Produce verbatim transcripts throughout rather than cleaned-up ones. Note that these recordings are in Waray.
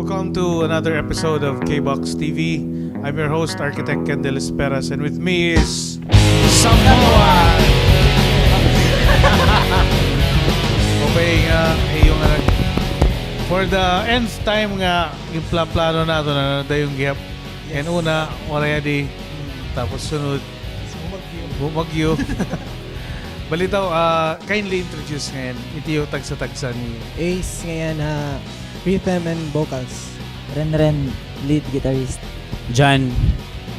Welcome to another episode of K-Box T V. I'm your host, Architect Ken De Las Peras, and with me is Samoa. Okay nga, iyo nga nag-, for the nth time nga ginplaplano naton na nadayon gihap. Yes. Kay una, waray adi. Tapos sunod, bumagyo. Balitaw, ah, kindly introduce ngay-an it iyo tagsa-tagsa niyo. Ace ngay-an ha rhythm and vocals. Renren, lead guitarist. John,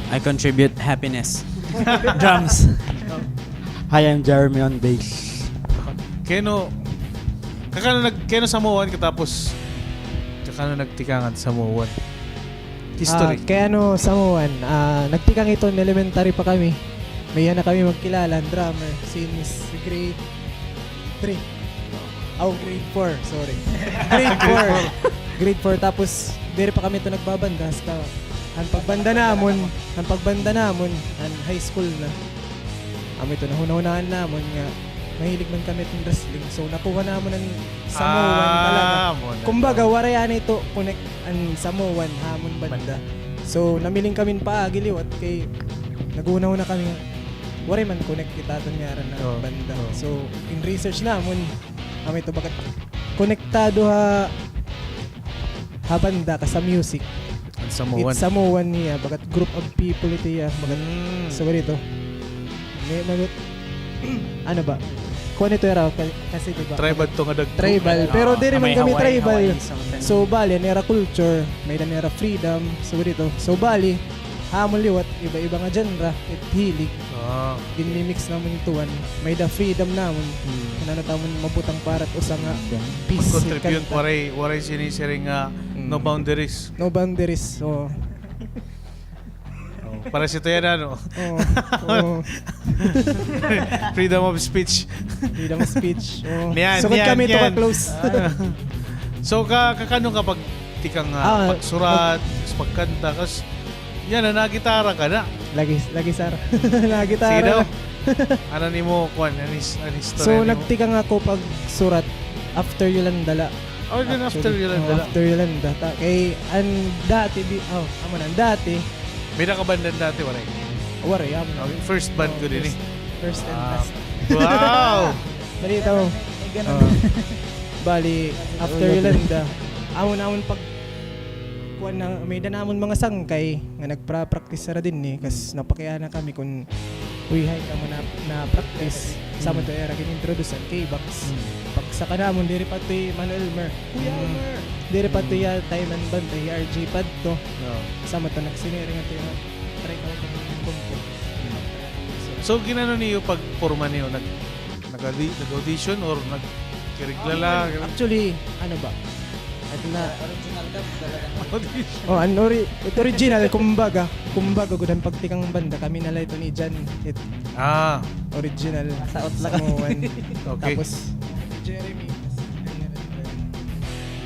I contribute happiness. Drums. Hi, I'm Jeremy on bass. Kay ano, kay ano nag-, kay ano Samoan ka tapos kay ano nagtikang han Samoan? History. Ah, kay ano Samoan, ah, nagtikang iton elementary pa kami. May-ada na kami magkilala, an drummer, since grade three. Oh, grade four, sorry. Grade four. Grade four, tapos diri pa kami ito nagbabanda, hasta an pagbanda namon, an pagbanda namon, an high school na. Amo ito, nahunahunahan namon nga mahilig man kami hin wrestling. So, nakuha namon an Samoan talaga. Ah, amo na. Kumbaga, waray anay ito connect an Samoan ha amon banda. Banda. So, namiling kami hin paagi liwat kay naghunahuna kami nga waray man connect it aton ngaran nga banda. Oo. So, in research namon, amo ito baga konektado ha, ha banda ka sa music. An Samoan. It Samoan niya, baga group of people ito iya, baga, mm, so ganito. May, may, ano ba? Kuan ito ira, ka-, kasi di ba? Tribal to nga dagko. Tribal. Ah, pero diri man kami tribal. Hawaii, something. So, bali, an ira culture, may-ada an ira freedom, so ganito. So, bali, ha amon liwat, iba-iba nga genre, it hilig. Ah. Ginmi-mix namon ito, an may-ada freedom namon. Hmm. Kay ano it amon mabutang para it usa nga piece, contribute, kanta. Waray, waray sinisiring nga, hmm, no boundaries. No boundaries, oo. Oh, para si Toya na, no? Oo, oo. Freedom of speech. Freedom of speech, oo. Niyan, sugad niyan, kami ito niyan ka-close. Ah. So, ka-, kakano ka pagtikang, ah, ah, pagsurat, pag- pagkanta, kas Yana, nagitara ka na. Lagi, lagi, sir. Nagitara na. Sige daw. Ano nimo, kuan, an his-, an istorya nimo? So, nagtikang ako pagsurat after Yolanda la. Oh, then after Yolanda la. Actually, oh, after Yolanda. Ta-, kay, an dati, bi-, oh, amo na, an dati. May nakabanda dati, waray? Waray, amo na. Okay, first band ko din eh. First and last. Wow! Balita mo. Ay, ganun. Oh. Bali, after Yolanda, amo na amon pag- kuan na, may-ada namon mga sangkay nga nagpra-practice sira dinhi, kas napakiana kami kon, "Uy, hay, kamo na, na-practice." Sa amon to, ira gin-introduce an K-Box. Mm. Pagsaka namon, diri pa toy Mano Elmer. Kuya Elmer! Diri pa toy, ah, time an banda, hi R J pa adto. Oo. Sa amon to, nagsiniring adto nga, try kamo pag-compose. So, ginano niyo pagporma niyo? Nag-, nag-audi-, nag-audition or nagkirigla la? Actually, ano ba? Ito na. Original ka, talaga. Audition. Oh, an ori-, it original, kumbaga, kumbaga, gud an pagtikang banda, kami na la ito ni Jan, it original. Ah. Sa utla ka. Samoan. Okay. Tapos, Jeremy,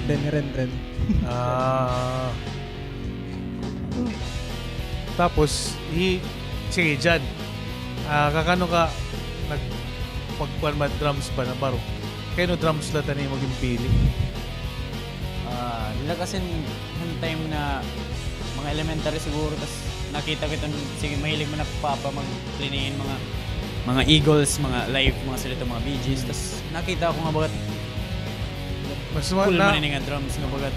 then Renren. Ah. Tapos, hi-, sige, Jan. Ah, kakano ka nag-, pagkuan ba, drums ba, nabaro? Kay ano drums la it an imo ginpili? Ah, dida kasi han time na mga elementary siguro, tas nakita ko iton, sige, mahilig man ak papa mag-play hin mga, mga Eagles, mga live, mga sila iton, mga Bee Gees, tas nakita ko nga bagat mas cool man ini nga drums nga bagat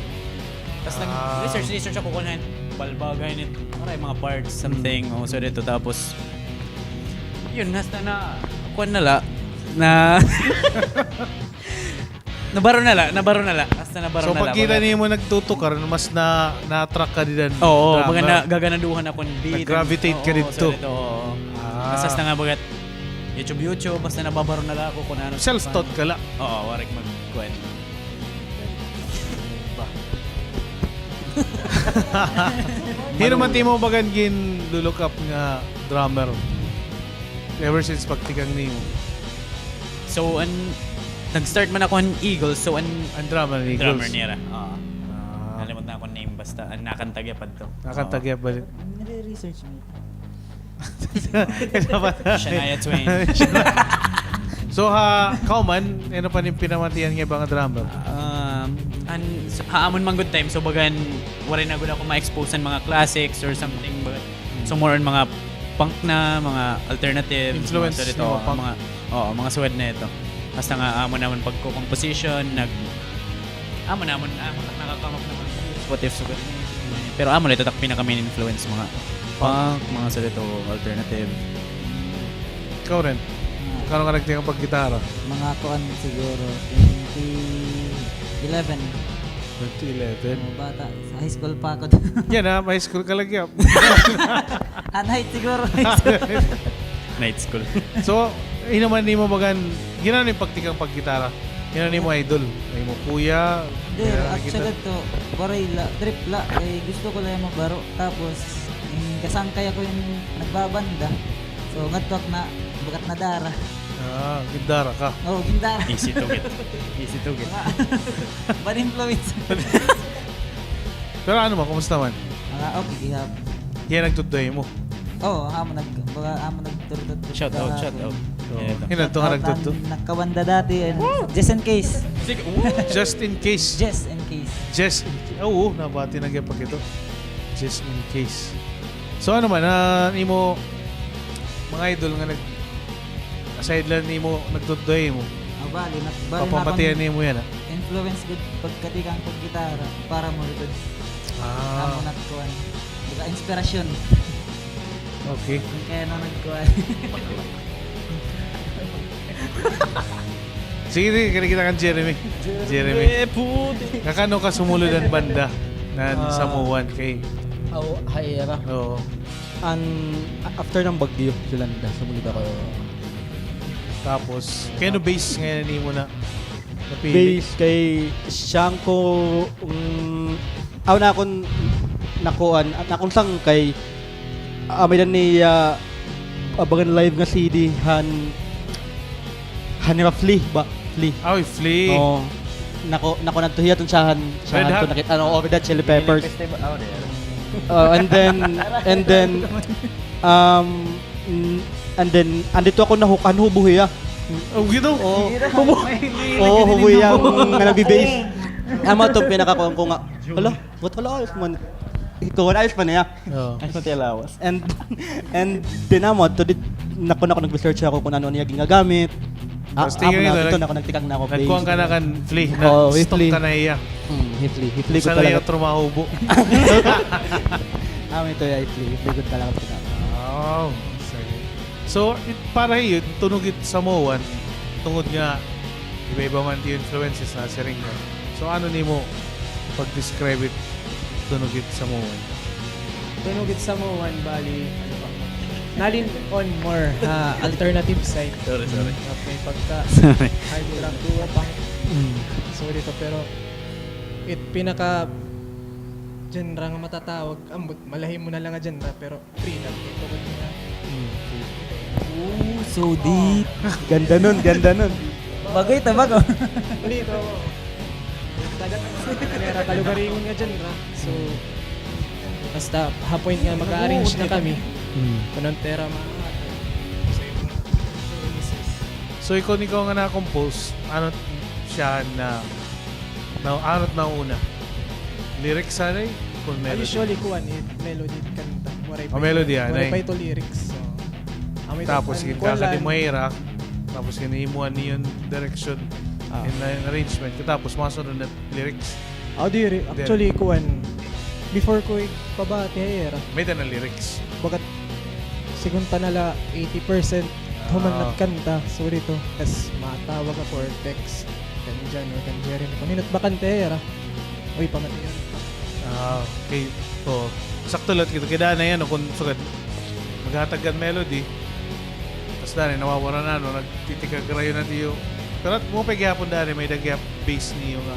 Tas nag-research-research ako kun hain balbaga ini, waray, mga parts, something, o, so dito. Tapos, yun, hasta na, kuan na la, na, nabaro na la, nabaro na la, hasta nabaro na la. So, pagkita nimo nagtutukar, mas na, na-attract ka dida han drummer? Oo, baga nagaganaduhan ako hin beat. Nag-gravitate ka didto. Oo, so dito, oo. Ah. Hasta nga bagat YouTube, YouTube, basta nababaro na la ako kun ano. Self-taught ka la? Oo, waray ak magkuan. Ba. Hin-o man it imo bagan ginlu-look up nga drummer ever since pagtikang nimo? So, an, nag-start man ako han Eagles, so an, an drummer, Eagles. Drummer nira. Oo. Ah. Nalimot na ako name, basta an nakanta gihap adto. Nakanta gihap ba? Nire-research mo. Shania Twain. So, ha, ikaw man, ano pa it im pinamatian nga iba nga drummer? Um, An, ha amon man gud time, so bagan, waray na gud ako ma-expose an mga classics or something, but so more on mga punk na, mga alternative, mga mga, oo, mga suwed na ito. Hasta nga amo namon pagko-composition, nag-, amo namon, amo na nakaka-come up namon what if, so, pero amo na ito tak pinaka main influence, mga punk, mga suwed ito, alternative. Ikaw rin? Kano ka nagtikang paggitara? Mga kuan siguro, twenty eleven. Twenty eleven? Oo, bata. Sa high school pa ako. Yana, high school ka lagi, ah. Night siguro, high school. Night school. So, hin-o man nimo bagan, hin-o an pagtikang paggitara? Hin-o an imo idol? An imo kuya? Hindi, actually, ito, waray la, trip la. Kay gusto ko la nga mabaro. Tapos, kasangkay ako nga nagbabanda. So, ngadto ak na, bagat nadara. Ah, gindara ka? Oo, gindara. Easy to get. Easy to get. Bad influence. Pero ano man, kumusta man? Ah, okay, gihap. Yana nagtudlo ha imo? Oo, amo nag-, baga, amo nagtudlo. Shout out, shout out. Hin-o adto nga nagtudlo? Nagkabanda dati, and just in case. Just in case. Just in case. Just in case. Oo, nabati na gihap ito. Just in case. So, ano man, ah, imo mga idol nga nag-, aside la nimo, nagtudlo ha imo? Ah, bali, nag-, bali, papamatian nimo yana? Influence gud pagkatikang paggitara, Paramore gud. Ah. Amo na kuan. Baga inspirasyon. Okay. Kay ano nagkuan. Sige, sige, kani kita kan Jeremy. Jeremy. Jeremy. Eh, puti. Kakano ka sumulod han banda nan Samoan kay? Aw, ha ira. Oo. An, a-, after ng bagyo, Yolanda, sumulod ako. Tapos, kay ano bass nga nimo na napili? Bass kay Shanko, mm, aw, na akon nakuan, na akon sangkay, ah, may-ada niya, ah, bagan live nga C D han, han nira Flea ba? Flea. Aw, Flea. Oo. Nako, nako, nagtuhiat siya han, siya han, nakita, ano, Red Hot Chili Peppers. Festival, aw, there. Oh, and then, and then, um, mm, and then, andito ako nahukan, hubo hiya. Oh, gito? Oo. Hubo. Oo, hubo hiya nga nagbe-bass. Amo to pinakakuan ko nga. Hala, what, hala, ayos man. Ikaw, ayos man niya. Oo. Ay, pati lawas. And, and then amo, to di, nako, nako, nag-research ako kung ano niya ginagamit. Ah, tapos tingnan ito, nako, nagtikang na ako, nagkuha ka na kan Flea, nag-stalk ka na iya. Hmm, hi Flea, hi Flea gud talaga. Sana iya trabaho bo. Ah, ito, hi Flea, hi Flea gud talaga. Oh, sige. So, it, para ha iyo, tunog it Samoan, tungod nga iba-iba man it influences na siring ka. So, ano nimo pag-describe it, tunog it Samoan? Tunog it Samoan, bali, ano ba? Nalin on more, ah, alternative side. Sorry, sorry. Okay, pagka hard rock, punk. Mm. So, dito, pero it pinaka genre nga matatawag, ambot, malahim mo na lang nga genre, pero Free lang, eh, tungod nga. Mm. Ooh, so deep. Ganda nun, ganda nun. Bagoy ta, bagoy. Dito, taga, taga, kalugaringon nga dyan, ra. So, basta, ha point nga mag-arrange na kami, mm, kuno an pera, ma-, So, ikaw, ikaw nga na-compose, ano siya na Na, ano it nauna? Lyrics anay? Kun melody? Ah, usually, kuan, it melody, kanta. Waray pa, melody, waray pa ito lyrics. So, tapos, ginkakadi mo hira, tapos ginhimuan niyo hin direksyon, hin arrangement, tapos masunod na lyrics. Ah, diri. Actually, kuan, before ko igpabati ha ira, may-ada na lyrics. Bagat, sigunta na la eighty percent human na it kanta. So, dito, tas matawag ako or text. Kan Jan or kan Jeremy. Kun hin-o it bakante, ra. Uy, pamatian. Ah, okay. Oo. Sakto la it kay danay, ano, kun sugad maghatag kan melody, tas danay nawawara na, ano, nagtitikag-rayo na tiyo. Pero at mo pa gihapon danay, may-ada gihap bass niyo nga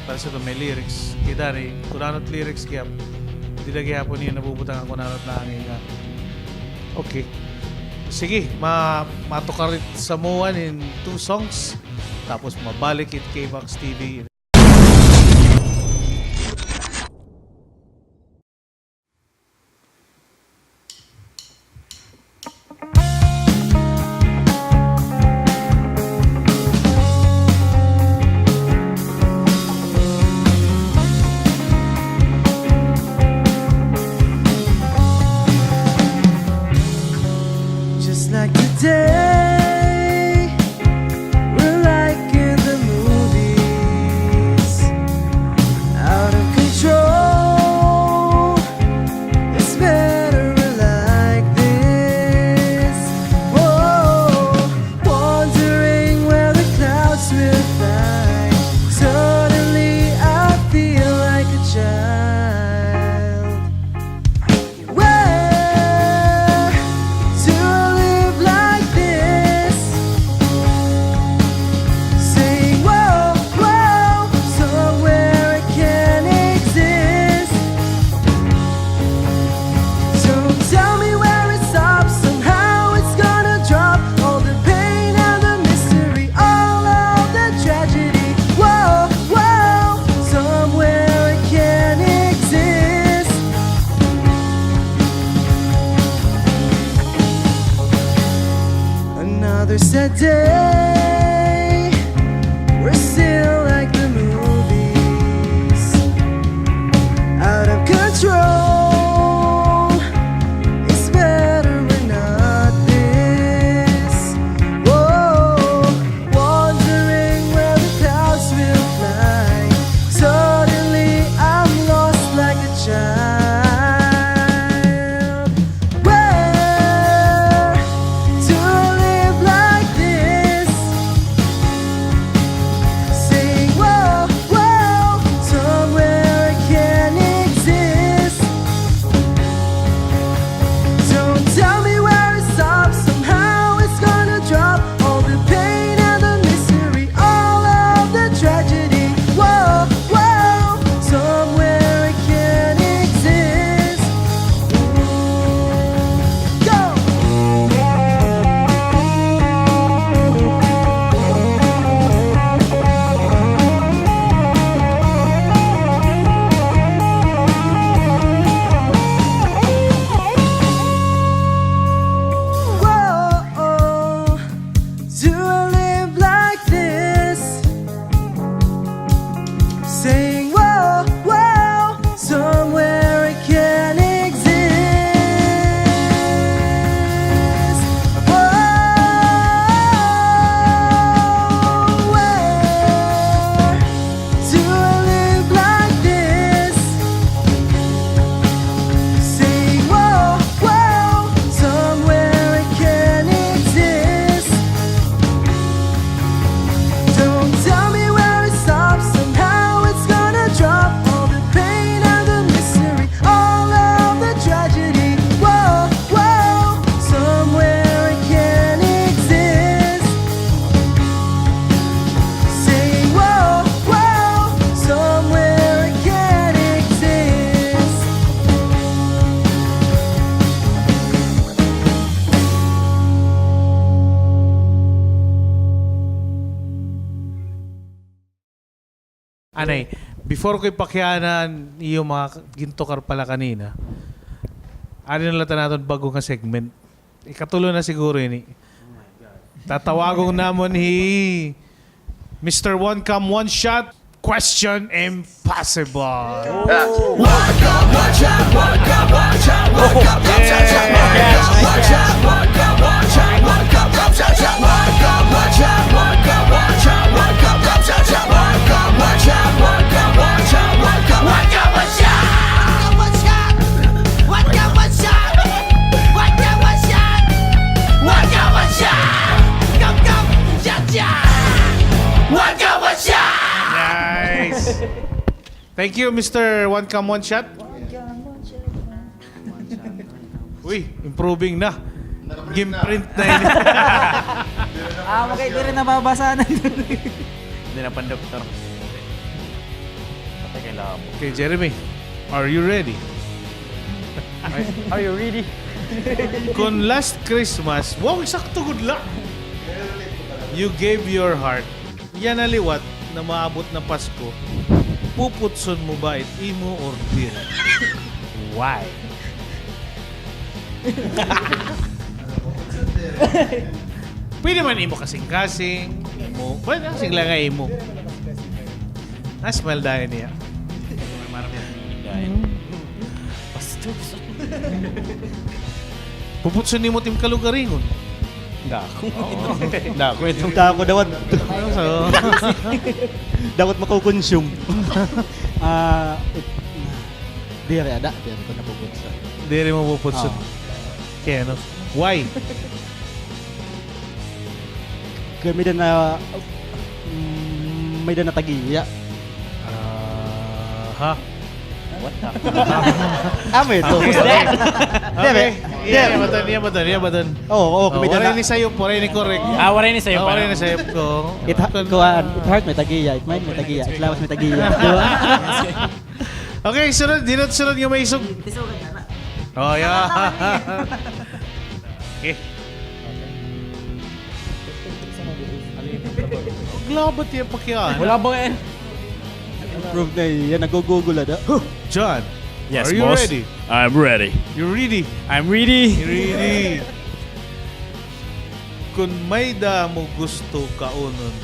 para sa ito, may lyrics. Kay danay, kun ano it lyrics gihap, dida gihapon niyo nabubutang kun ano it naangay nga. Okay. Sige, ma-, matukar it Samoan in two songs. Tapos mabalik it K-Box T V. Day, we're still like the movies. Out of control. It's better we're not this. Whoa, wondering where the clouds will fly. Suddenly, I'm lost like a child. Where do I live like this? Saying, "Whoa, whoa, somewhere I can exist." Don't tell me where it stops, somehow it's gonna drop. All the pain and the misery, all of the tragedy. Whoa, whoa, somewhere I can exist. Go! Whoa, do I live like this? Saying, "Whoa, whoa, somewhere I can exist." Whoa, where do I live like this? Saying, "Whoa, whoa, somewhere I can exist." Don't tell me where it stops, somehow it's gonna drop. All the pain and the misery, all of the tragedy. Whoa, whoa, somewhere I can exist. Saying, "Whoa, whoa, somewhere I can exist." Anay, before ko ipakiana an iyo mga gintukar pala kanina, adi na la an aton bag-o nga segment. Ikatulo na siguro ini. Tatawagon namon hi Mister One Cam One Shot, Question Impossible. Nice. Thank you, Mister One Cam One Shot. Uy, improving na. Gimprint na ini. Ah, okay, diri na mabasa na. Diri na pan doktor. Patay kay labo. Okay, Jeremy, are you ready? Are you ready? Kon last Christmas, wow, sakto gud la. You gave your heart. Yana liwat na maabot na Pasko, puputson mo ba it imo or diri? Why? Pwede man imo kasingkasing, imo, pwede kasing la nga imo. Na-smile dayon niya. Bastos. Puputson nimo it im kalugaringon. Dako. Oo. Dako ito. Dako dawat. Ano sa? Dako it makukonsume. Ah, it, diri ada, diri ko napuputson. Diri mo puputson. Oo. Kay ano? Why? Kay may-ada na, mm, may-ada na tag-iya. Aha. What the? Amo ito. Okay, okay. Diri. Okay. Iya, iya, baton, iya, baton, iya, baton. Oo, oo, may-ada na. Waray ini sayop, waray ini correct. Ah, waray ini sayop, waray ini sayop ko. It ha-, kuan, it heart may tag-iya, it mind may tag-iya, it lawas may tag-iya. Di ba? Okay, sunod, hin-o it sunod nga maisog? Oh, yeah. Okay. Wala ba tiya pakiana? Wala ba eh? Improve na iya, nag-Google ada. John, yes, are you boss? Ready? I'm ready. You ready? I'm ready. You ready? Kon may-ada mo gusto kaunon,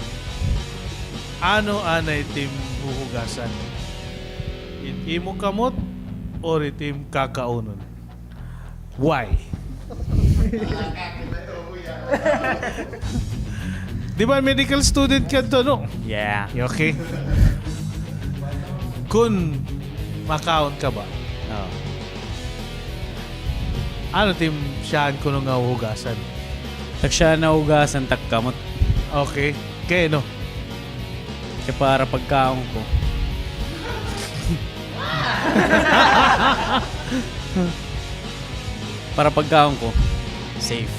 ano anay it im huhugasan? It imo kamot or it im kakaunon? Why? Di ba medical student ka adto, no? Yeah. Okay. Kon makaon ka ba? Oo. Ano it im syahan kuno nga huhugasan? Tak syahan nga huhugasan, tak kamot. Okay. Kay ano? Kay para pagkaon ko. Para pagkaon ko. Safe.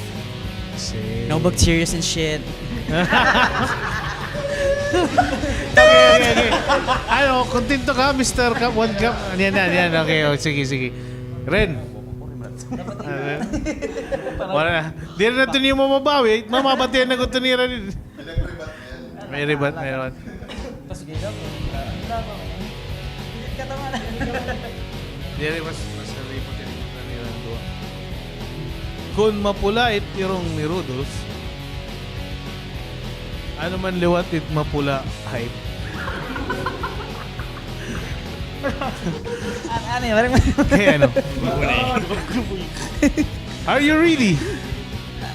Safe. No bacterias and shit. Okay, okay, okay. Ano, kontento ka, Mister Cup, One Cup? Yan, yan, yan. Okay, oh, sige, sige. Ren. Ano, Ren? Wala na. Diri na ito niyo mababawi. Mamabatian na ko ito ni Ren. May rebut, may rebut. Tapos ginaw ko. Diri, mas, mas nalipot it rebut na nira nga duha. Kon mapula it irong ni Rudolph, ano man liwat it mapula, hype. An-, ano yun? Kay ano? Are you ready?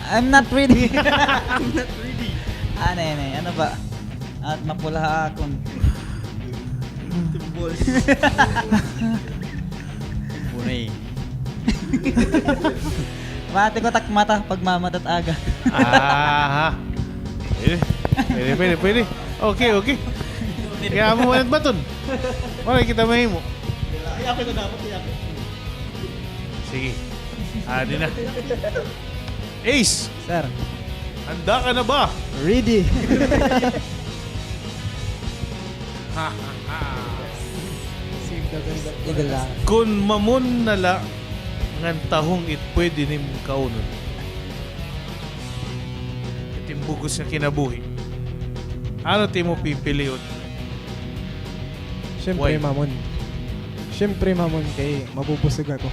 I'm not ready. I'm not ready. Ano yun eh? Ano ba? At mapula ha akon. Timbol. Bunay. Mati ko tak mata pagmamada't aga. Aha. Pwede. Pwede, pwede, pwede. Okay, okay. Kay amo man it baton. Wala kita mahimo. Ay, ako ito dapat, ay, ako. Sige. Ah, di na. Ace! Sir. Handa ka na ba? Ready. Ha, ha, ha. Save the best. Sige la. Kon mamon na la ngan tahong it pwede nim kaunon, it im bug-os nga kinabuhi, ano it imo pipilion? Siyempre, mamon. Siyempre, mamon kay mabubusog ako.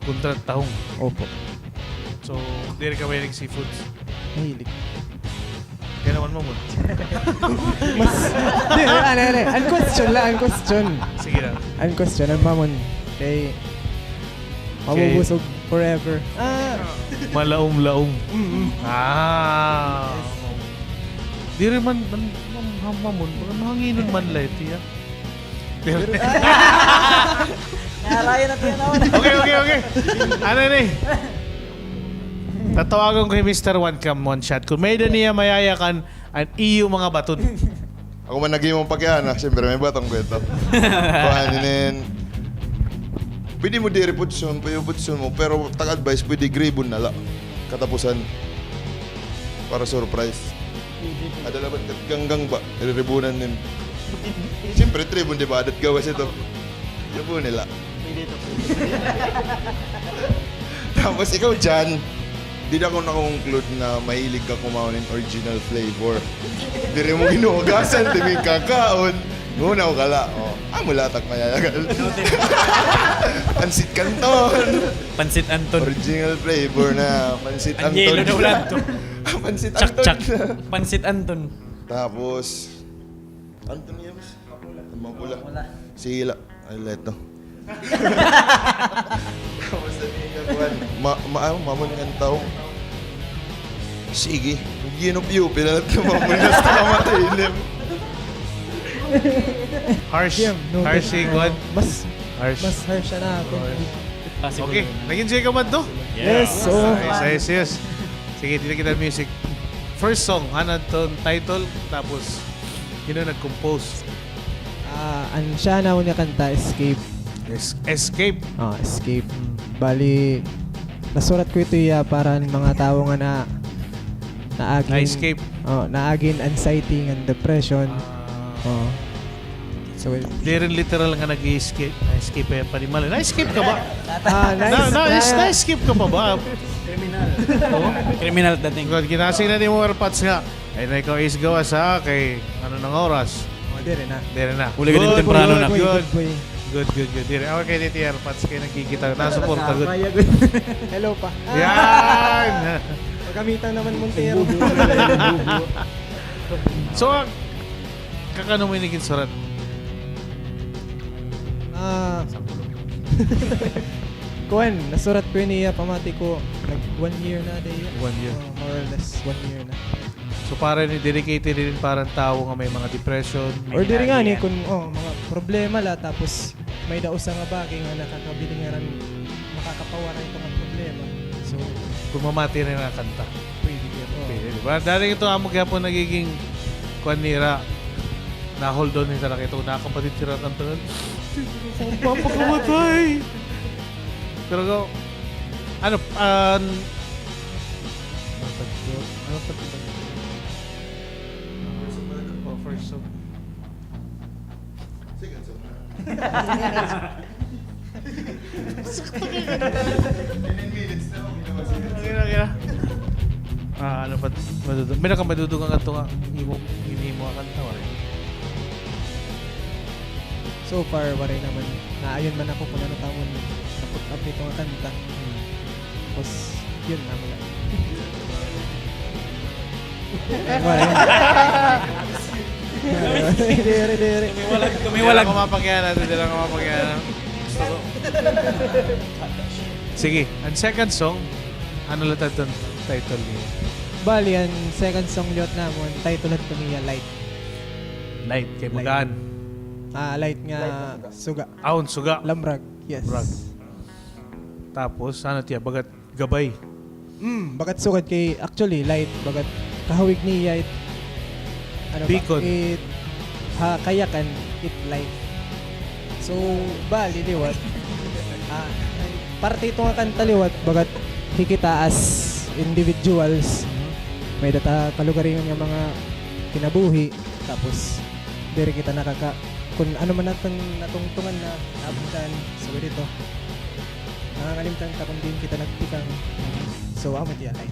Kontra tahong. Opo. So, diri ka mahilig seafoods? Mahilig. Kay ano man mamon? Mas, di, ano, ano, an question la, an question. Sige la. An question, an mamon. Kay mabubusog forever. Ah. Malaom-laom. Mm-mm. Ah. Diri man, man, man, mamon. Baka mahanginon man la ito, ya. Narayan na tiyan ako. Okay, okay, okay. Ano ni? Tatawagan ko hi Mister One Cam One Shot. Kon may-ada niya mayayakan an iyo mga baton. Ako man naghimo pakiana, siyempre may baton ko ito. Kuan, inin, pwede mo diri putson, payo putson mo, pero tak advice, pwede gribon na la. Katapusan. Para surprise. Ada la ba ganggang ba? Riribunan nim. Siyempre, tribon, di ba? Ada't gawas ito. Yabo nila. Pwede ito, pwede. Tapos ikaw, Jan, dida ko na-conclude na mahilig ka kumaon hin original flavor. Diri mo ginhugasan, diri kakaon. Ngunaw ka la, o. Amo la tak mayayakan. Pansit Canton. Pansit Anton. Original flavor na Pansit Anton. An yelo na ulan to. Pansit Anton. Chak-chak. Pansit Anton. Tapos, Anton, yes. Mapula. Mapula. Sige la. Ay, leto. Tapos sabi niya, kuwan, ma-, ma-, ano, mamon ngan tahong. Sige. Ginupyupi na la it mamon, basta mamatay nim. Harsh. Harsh, kuwan. Mas, mas harsh na ako. Okay. Nag-enjoy ka man to? Yes, oo. Yes, yes, yes. Sige, diri kita music. First song, ano iton title? Tapos, hin-o nag-compose? Ah, an syahan namon nga kanta, Escape. Es-, Escape? Ah, Escape. Bali, nasurat ko ito hiya para han mga tawo nga na, naagi hin, o, naagi hin anxiety ngan depression. Ah. O. So, diri literal nga nag-i-escape. Na-escape pa panimalay. Na-escape ka ba? Ah, na-, na-, na-escape ka pa ba? Kriminal. O? Kriminal dating. Ginasing na nimo, Air Pods, nga. Ay, na ikaw is gawas, ha? Kay, ano na nga oras? O, diri na. Diri na. Uli ka din temprano na. Good, good, good. Diri. Okay, diri, Air Pods, kay nagkikita. Nasuporta, good. Hello pa. Yan! Kami ta naman Montero. So, ah, kakano mo ini ginsurat? Ah. Kuan, nasurat ko ini, ah, pamati ko, nag one year na, day. One year. Oh, more or less, one year na. So, para ini dedicated din para an tawo nga may mga depression, may... Or diri ngani, kun, oh, mga problema la, tapos may-ada usa nga bagay nga nakakabilin ngaran makakapawaray ito nga problema. So, kun mamati na nga kanta. Pwede gihapon. Pwede, di ba? Dati ito amo gihapon nagiging kuan nira. Na-hold on nira kay ito, nakakapatid sira kanta. Papakamatay. Pero, ano, an-, ano pa ito? Ano pa ito? Oh, first song. Second song na. Ten minutes na, okay na ba? Okay na, okay na. Ah, ano pa, madudu-, may nakamadudungan nga ito nga, imo, imo nga kanta, waray? So far, waray naman. Naayon man ako kun ano tamon naput-, napit nga kanta. Hmm. Tapos, yun na, wala. Wala. Diri, diri. Kumiwalag, kumiwalag. Diri ko mapakiana, diri ko mapakiana. Gusto ko. Sige, an second song, ano la iton title niya? Bali, an second song liwat namon, title adto niya Light. Light, kay Light. Magaan. Ah, light nga suga. Aw, suga. Lamrag, yes. Lamrag. Tapos, ano tiya, bagat gabay. Mm, bagat sugad kay, actually, light, bagat kahawig niya it, ano ba? Bikon. It, ha, kayakan, it light. So, bali, liwat. Ah, parte ito nga kanta liwat, bagat hi kita as individuals. Mhm. May-ada ta kalugaringon nga mga kinabuhi. Tapos, diri kita nakaka-, kun ano man aton natungtungan na, naabtan, sugad ito. Nangangalimtan ta kun diin kita nagtikang. So, amo tiya, light.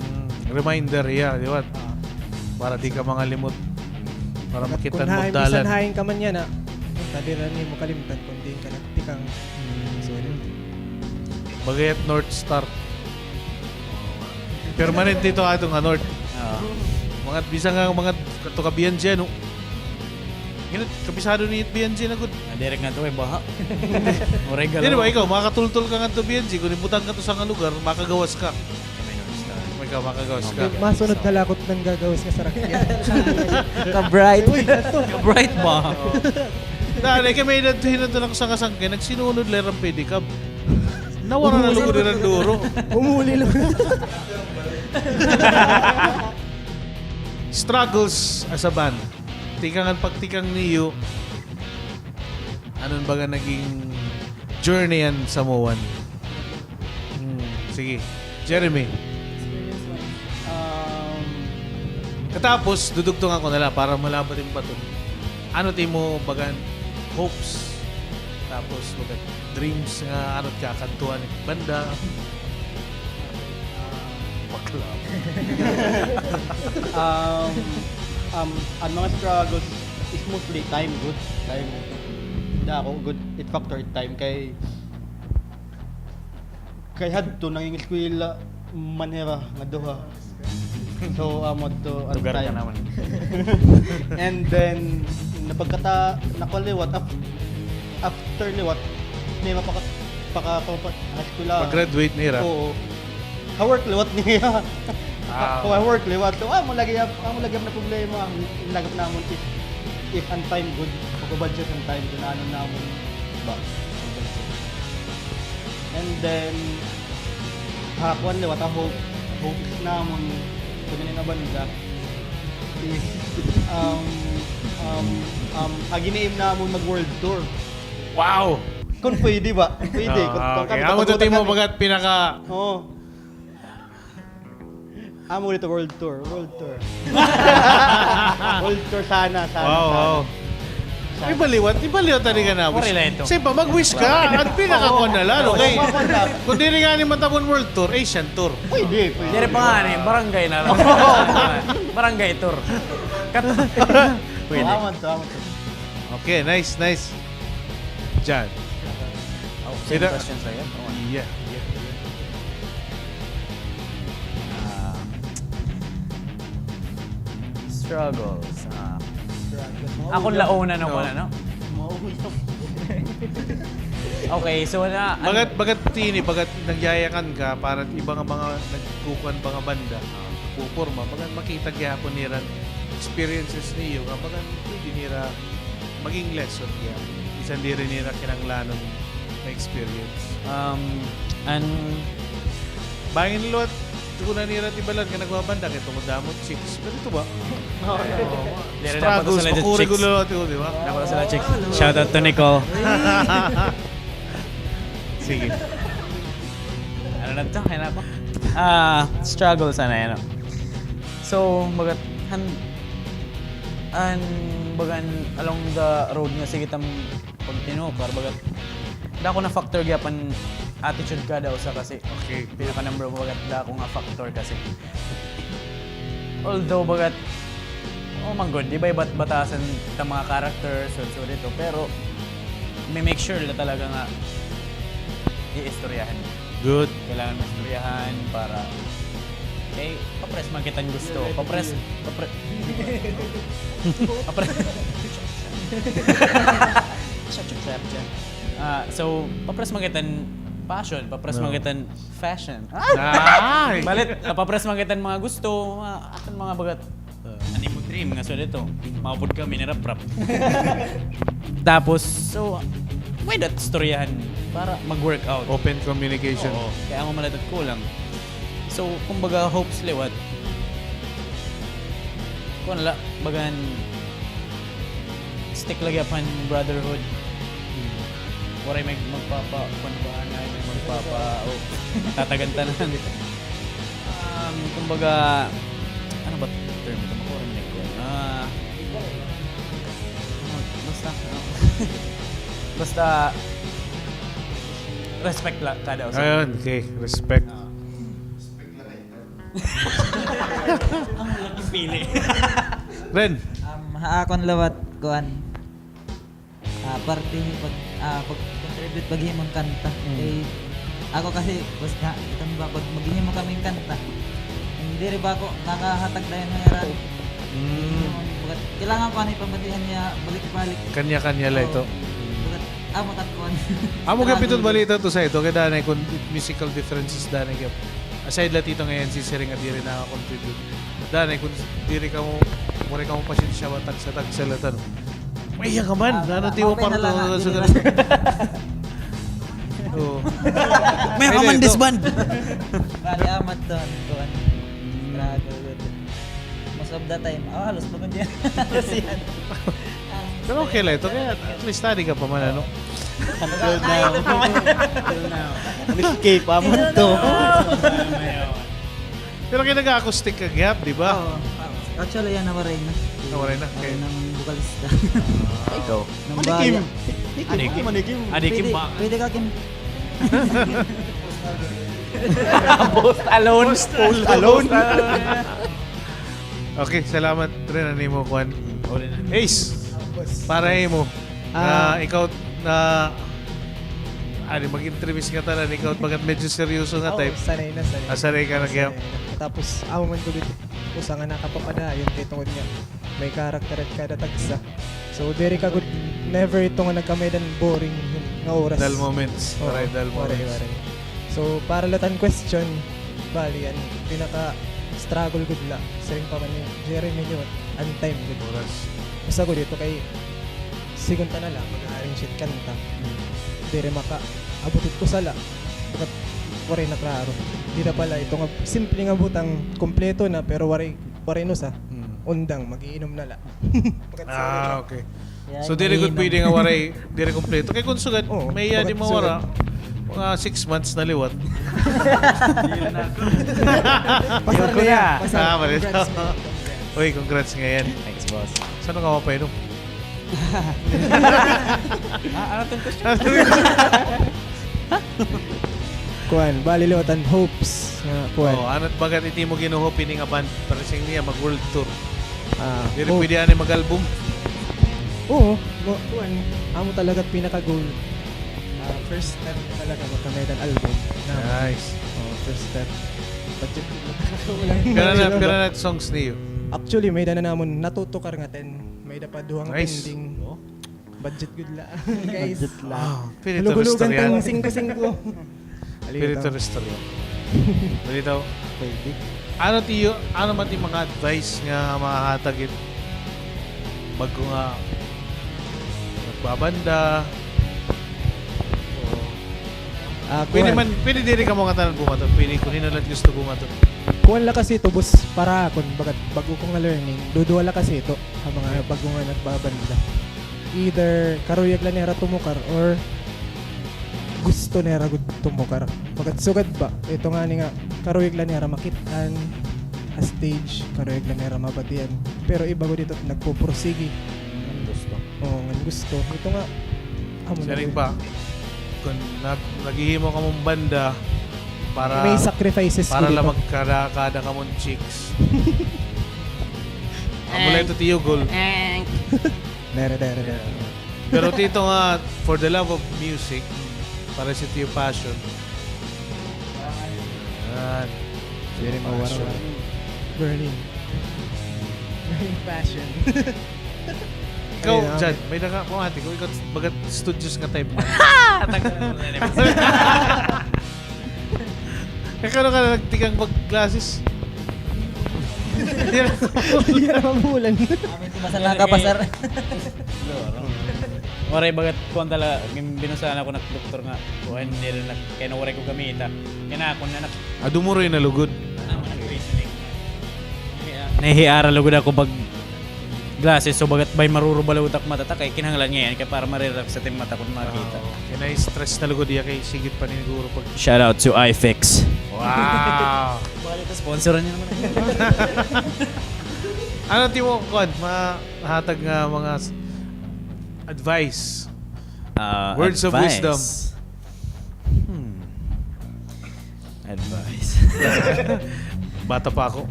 Mm, reminder hiya, di ba? Ah. Para di ka mangalimot. Para makita mo dalan. Kun hain, bisan hain ka man yana, diri nimo kalimtan kun diin ka nagtikang. Mm. So, yun. Bagay it North Star. Permanente ito ato nga North. Oo. Mga, bisan nga mga kato ka B N G, ano? Ginat, kabisado niyo it B N G na gud. Ah, direct na ito, may baha. Waray galaw. Di ba, ikaw, makakatultol ka ngadto B N G, kun ibutang ka to usa nga lugar, makagawas ka. Kami North Star. Ikaw, makagawas ka. Masunod na la ako it nanggagawas nga sarakyan. Ka-bright. Uy, ato. Ka-bright ba? Oo. Dali, kay may dadto hinadto na ko sa kasangkay, nagsinunod la ira han pedicab. Nawara na lugod ira han duro. Umuli la. Struggles as a band. Tikang an pagtikang niyo. Ano an baga naging journey han Samoan? Hmm, sige. Jeremy. Experience-wise. Um, katapos, dudugtungan ko na la para malaba it im baton. Ano it imo bagan hopes? Tapos, bagan dreams nga ano it kakantuan it banda? Bakla. Um, um, an mga struggles is mostly time, gud. Time. Dako, gud, it factor, it time kay Kay hadto nangingeskwela man hira nga duha. So, amo adto an time. Lugar ka naman. And then, napagkata-, nakuan liwat, af-, after liwat, may mapaka-, paka-, paka-, eskwela. Pag-graduate nira. Oo. Ha-work liwat niya. Ah. Ha-work liwat. So, amo lagi, amo lagi an problema. Lagip namon if, if an time gud, pag-budget an time, kun ano namon ba. And then, ha, kuan liwat, ha, hope, hopes namon, kun ano na banda, is, um, um, um, ha gin-aim namon mag-world tour. Wow! Kun pwede ba? Pwede. Ah, kun, kun okay. Amo to it imo bagat pinaka- Oo. Amo dito, world tour, world tour. World tour sana, sana, wow, sana. Wow. Sana. Iba liwat, iba liwat tadi ka na. Pare la ito. Sige pa, mag-wish ka. At pinakakuan na la, okay? Oo, oo, oo. Kun diri ngani matabon world tour, Asian tour. Pwede, pwede. Diri pa ngani, barangay na la. Barangay tour. Pwede. Aman to, aman to. Okay, nice, nice. John. Oh, same question sa'yo? Oh, yeah, yeah, yeah. Struggles. Ah. Ako la una, no, no? Pala, no? Okay, so na, an- Bagat, bagat tini, bagat nagyayakan ka para iba nga mga nagkukuan, mga banda, nagpuporma, bagat makita gihapon nira experiences niyo nga bagat pwede nira maging lesson niya. Bisan diri nira kinahanglanon nga experience. Um, an- Bangin liwat, kuan nira it balad nga nagbabanda kay tungod damo it chicks. Pero ito ba? Oo. Diri na pa to sila chicks. Struggles, makuri gud liwat ito, di ba? Dapat sila chicks. Shout out to Nicole. Sige. Ano na to? Kaya na ako. Ah, struggles, ano, ano. So, bagat, han, an, bagan, along the road nga sige tam pagtinukar, bagat, dako na factor gihapon attitude kada usa kasi. Okay. Pinaka number one, bagat, dako nga factor kasi. Although, bagat, oh, man gud, di ba, iba't batasan ta mga characters, so, so dito, pero may make sure la talaga nga iistoryahan. Good. Kailangan maistoryahan para, eh, papres man kita hin gusto. Papres, papre-, papre-, shut your trap dyan. Ah, so, papres man kita hin passion, papres man kita hin fashion. Ay! Balit, papres man kita hin mga gusto, mga, aton mga bagat. Ah. An imo dream nga so dito, maupod kami ni Rap Rap. Tapos, so, may dat istoryahan para mag-work out. Open communication. Oo, kay amo man la it kulang. So, kumbaga, hopes liwat. Kuan la, bagan, stick la gihapon brotherhood. Hmm. Waray may magpapa-, kuan ba, anay, may magpapa-, o, tatagan tanan. Um, kumbaga, ano ba term ito? Makuha rin ko. Ah, basta, ah, basta, respect la kada usa. Ayun, okay. Respect. Ah. Ang laking pili. Ren. Um, ha akon liwat, kuan. Ah, parte pag, ah, pag-contribute paghimo hin kanta. Mm. Eh, ako kasi, basta, ito ba, pag maghimo kami hin kanta, diri ba ako nakahatag dayon nga yaran? Mm. Bagat, kailangan ko ano ipamatihan niya, balik-balik. Kanya-kanya la ito. Oo. Bagat, ah, makat-, kuan. Amo gihap iton balita to sa ito, kay danay kun musical differences danay gihap. Aside la tito nga yan si Sir nga diri naka-contribute. Danay kun diri kamo, waray kamo pasensya, tagsa-tagsa la tano. Maiya ka man. Ah, nano, tiwa, okay na para lang, to, ah, sa diri lang. Oo. May ka man disband. Bali, amat to, ano, kuan. Grabe, good. Most of the time. Ah, halos pa kundi. Halos yan. Pero okay la ito. Kaya at least study ka pa man, ano? Until now. Until now. An escape, amo to. Pero kay naga-acoustic ka gihap, di ba? Oo. Actually, yan, nawaray na. Nawaray na? Okay. Nawaray na an vocalista. Ikaw? Nang Manikim. Baya. Manikim. Manikim. Manikim ba? Pwede, pwede ka, Kim. Post Alone. Post Alone. Okay, salamat rin an imo, kuan. Ace, para imo. Ah, ikaw na, ano, mag-interview ka tanan, ikaw bagat medyo seryoso nga type. Oo, sanay na, sanay. Ah, sanay ka na kaya. Sanay na. Tapos, amo man gud it usa nga nakapapadayon kay tungod nga may character it kada tagsa. So, diri ka gud, never ito nga nagkamay-ada hin boring nga oras. Dull moments. Oo, waray dull moments. Waray, waray. So, para la it an question, bali, an pinaka-struggle gud la, siring pa man ni Jeremy liwat, an time gud. Oras. Usa gud ito kay sigon ta na la, mag-arrange it kanta. Hmm. Diri makaabot it usa la. Bagat waray na klaro. Dida pala ito nga simple nga butang, kompleto na, pero waray, waray na usa. Hmm. Undang, mag-iinom na la. Ah, okay. So, diri gud pwede nga waray, diri kompleto. Kay kun sugad, may iya di mawara, mga six months na liwat. Pasal ko na. Ah, bali. Congrats, man. Uy, congrats nga yan. Thanks, boss. Saan ka mapainom? Ah, ano itong question? Kuan, bali liwat an hopes nga kuan. Oh, ano it bagat it imo gin-hope ini nga band? Para siring niya mag-world tour. Ah, diri pwede ani mag-album? Oo, mo, kuan, amo talaga it pinaka-goal. Ah, first step talaga magkamay-ada hin album. Nice. Oh, first step. Pira na, pira na it songs niyo? Actually, may-ada na namon natutukar nga ten. May-ada pa duha nga pending. Nice. Oh. Budget gud la, guys. Budget la. Ah, pwede ito hulughulugan istoryahan. Tang singko-singko. Pwede ito istoryahan. Pwede ito. Pwede. Ano tiyo, ano man ti mga advice nga mahatag it bag-o nga nagbabanda? O, ah, pwede kuan man, pwede diri kamo ngatanan bumaton. Pwede kun hin-o la it gusto bumaton. Kuan la kasi ito, boss, para akon, bagat bag-o ko nga learning. Duduha la kasi ito, ha mga bag-o nga nagbabanda. Either karuyag la nira tumukar or gusto nira gud tumukar. Bagat sugad ba? Ito ngani nga, karuyag la nira makit-an ha stage, karuyag la nira mabatian. Pero iba gud ito, nagpupursigi. Ngan gusto. Oo, ngan gusto. Ito nga, amo na. Siring pa, kun nag-, naghihimo kamon banda para, may sacrifices para la magkada-kada kamon chicks. Amo la ito, Tiyo Gol. Dere, dere, dere. Pero ito nga, for the love of music, para sa ito nga passion. Yan. Very mawar-war. Burning. Burning passion. Ikaw, Jan, may naka-, kumati ko, ikaw, bagat studious nga type man. Ikaw na ka nagtikang pag-glasses. Hindi na mabulan. Amin ko masala ka, pasar. Waray, bagat kuan tala, gin-, binusahan ako ng doktor nga, kuan, diri na, kay waray ko gamita. Kay na ako na nak- Adu mo rin na lugod. Nahihiara lugod ako pag glasses, so bagat bay maruruba lugod ak mata ta, kay kinahanglan ngay-an, kay para ma-relax it im mata kun makita. Wow. Kay na-stress na lugod iya, kay sigit pa ni siguro pag... Shout out to iFix. Wow. Balik ka, sponsoran niyo naman. Ano ti mo, kuan, mahatag nga mga s-, advice? Ah, words of wisdom. Advice. Hmm. Advice. Bata pa ako.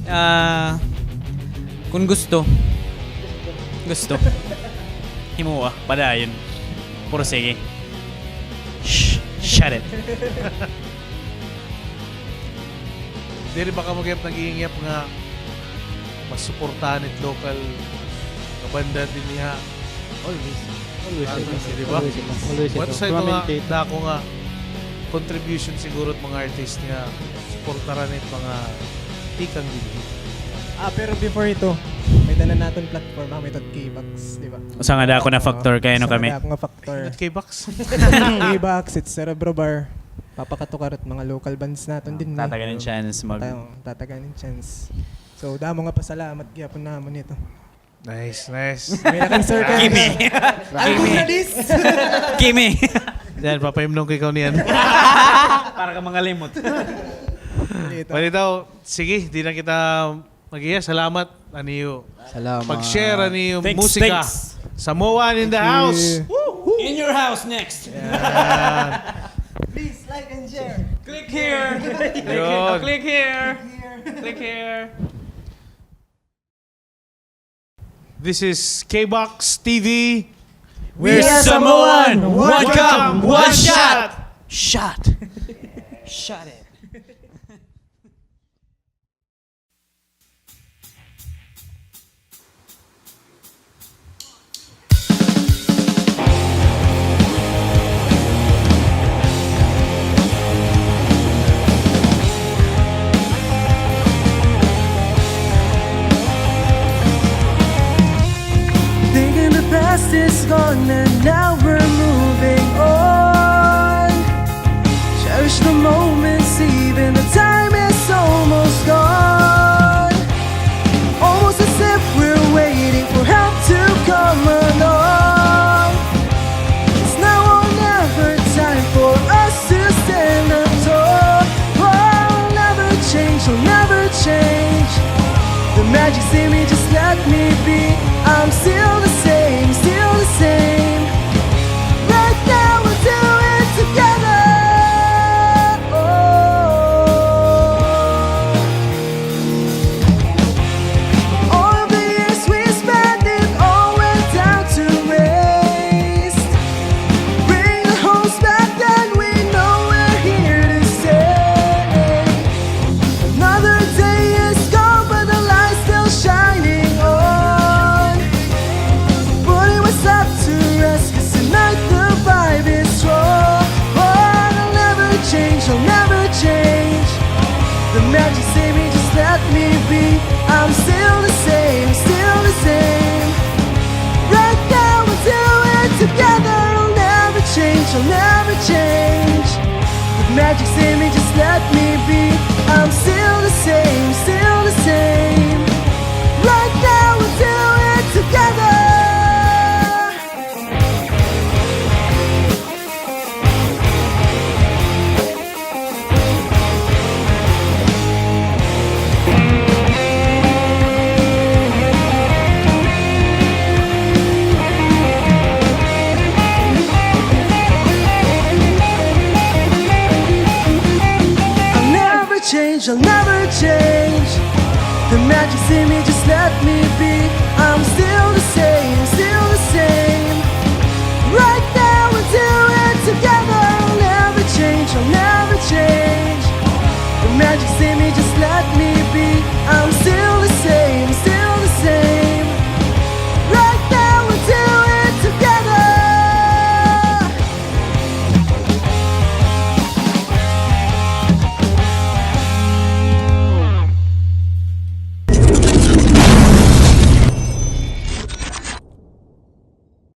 Ah, kun gusto. Gusto. Himuha, padayon. Pursigi. Shh, shut it. Diri ba kamo gihap nag-iingyap nga masuportahan it local nga banda dinhi ha? Always. Always ito. Di ba? Always ito. Always ito. What sa ito nga dako nga contribution siguro it mga artist nga suportaran it mga tikang dinhi? Ah, pero before ito, may-ada na naton platform, ah, may-ada it K-Box, di ba? Usa nga dako na factor kay ano kami. Usa nga dako nga factor. Not K-Box. K-Box, it Cerebro Bar. Papakatukar it mga local bands naton dinhi. Tatagan hin chance mag- Tata-, tatagan hin chance. So, damo nga pasalamat gihapon namon hito. Nice, nice. May nakan circle. Kimi. Kimi. Kimi. Diyan, papahimnon ko ikaw niyan. Para ka mangalimot. Palitaw, sige, di na kita mag-iya, salamat, an iyo. Salamat. Pag-share an iyo musika. Thanks, thanks. Samoan in the house. Thank you. In your house next. Yan. Please like and share. Click here. Yun. Click here. Click here. This is K-Box T V. We're Samoan. One cam, one shot. Shot. Shot it. Thinking the past is gone and now we're moving on. Cherish the moments, even the time is almost gone. Almost as if we're waiting for help to come along. It's now or never, time for us to stand up tall. I'll never change, I'll never change. The magic's in me, just let me be. I'm still the same, still the same. I'm still the same, still the same. Right now we'll do it together. I'll never change, I'll never change. The magic's in me, just let me be. I'm still the same, still the same. Right now we'll do it together. I'll never change, I'll never change. The magic's in me, just let me be. I'm still the same, still the same. Right now we'll do it together. I'll never change, I'll never